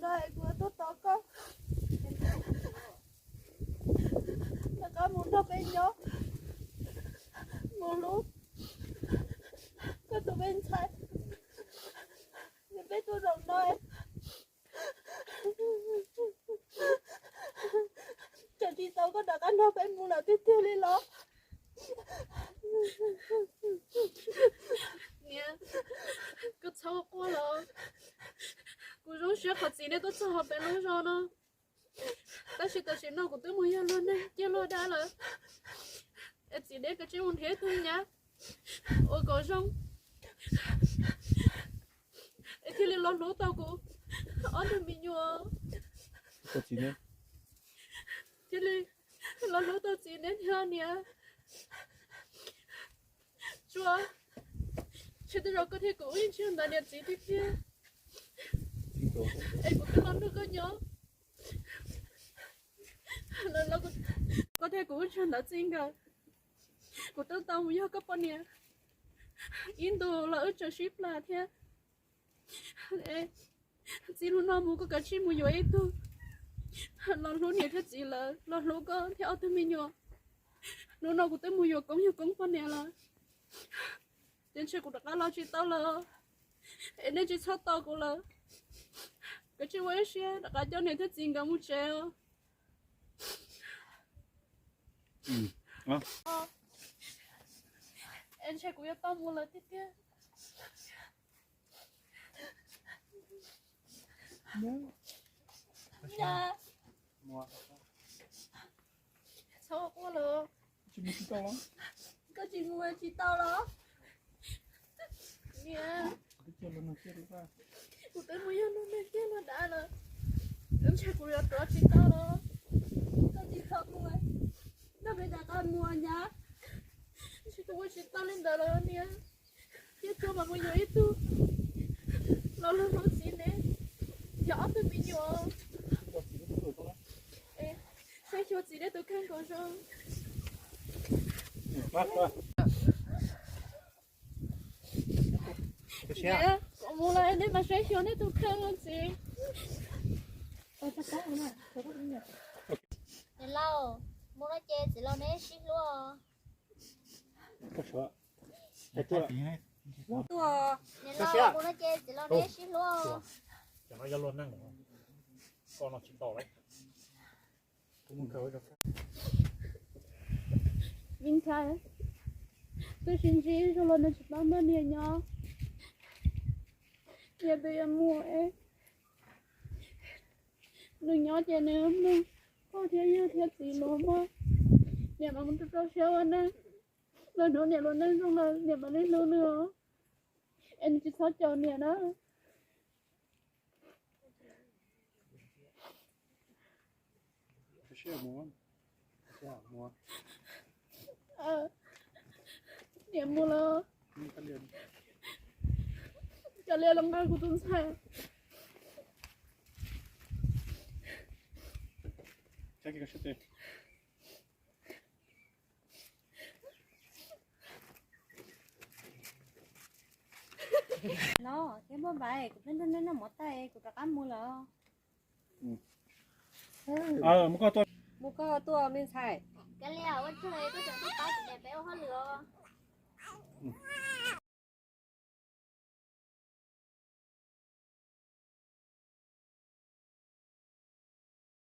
No es kuv tuaj tos koj, rov qab mus nrog peb nyob, mus hlub koj tus me ntxhais. Peb tuaj zaum no, tseem tsis tau koj rov qab nrog peb mus lawm tiag tiag li los? Niam, koj txhob quaj los. Kuv zoo siab qhov txiv neb tuaj txog peb lub zos no. Tab sis tam sim no kuv twb mus yog luag neeg ciaj luag dab lawm. Es txiv neb kav tsij mus nrhiav ib tug nyab uas kom zoo, es thiaj li los hlub tau kuv ob tug me nyuam, thiaj li los hlub tau txiv neb thiab niam. Tsuas, ntshe tej zaum koj thiab kuv wb yeej tsis yog ntawm niam txiv tiag tiag. Es kuv twb los nrog koj nyob, koj thiab kuv wb tsis yog ntawd txij nkawm. Kuv twb tau mus yog koj poj niam ib ntus los wb tseem sib plas thiab. Txij hnub no mus koj kav tsij mus yuav ib tug los hlub niam thiab txiv lawv, los hlub koj thiab ob tug me nyuam. Hnub no kuv twb mus yuav koob yug koob poj niam lawm, ces ntshe kuv rov qab los tsis tau lawm, es nej tsis txhob tos kuv lawm. Kav tsij ua ib siab rov qab coj niam thiab txiv nkawd mus tsev os. Es ntshe kuv yuav tau mus lawm tiag tiag. Txhob quaj los. Koj tsis mus tsis tau los? Niam, kuv twb mus yog luag neeg ciaj luag dab lawm, ntshe kuv yuav rov tsis tau los. Koj tsis txhob mus, nrog peb rov qab mus nyab. Ntshe kuv ua tsis tau li ntawd lawm niam. Thiab tsuas mam mus yuav ib tug los hlub hlub txiv neb thiab ob tug me nyuam. Saib xyuas txiv neb tus kheej kom zoo. Mus los nej mas saib xyuas nej tus kheej txiv. Niam laus, mus no ces txiv laus neb sib hlub. Niam laus, mus no ces txiv laus neb sib hlub. Me ntxhais, twb sib ntsib zoo los nws tsis tau nrog niam nyob. Niam twb yuav mus es nws nyob ces nws mloog pog thiab yawg thiab txiv lus mog. Niam mam mus rau rau siab ua neej, los hnub niam luag neej zoo lawm niam mam li hlub nws os. Es nws tsis txhob caum niam na. Niam mus los, cov liaj los nqa kuv tus ntxhais. Los thiab npauj npais, kuv pheej nrog nej noj mov tag kuv rov qab mus lawm. Mus koj tuaj me ntxhais. Kav liam, ua tsaug koj tseem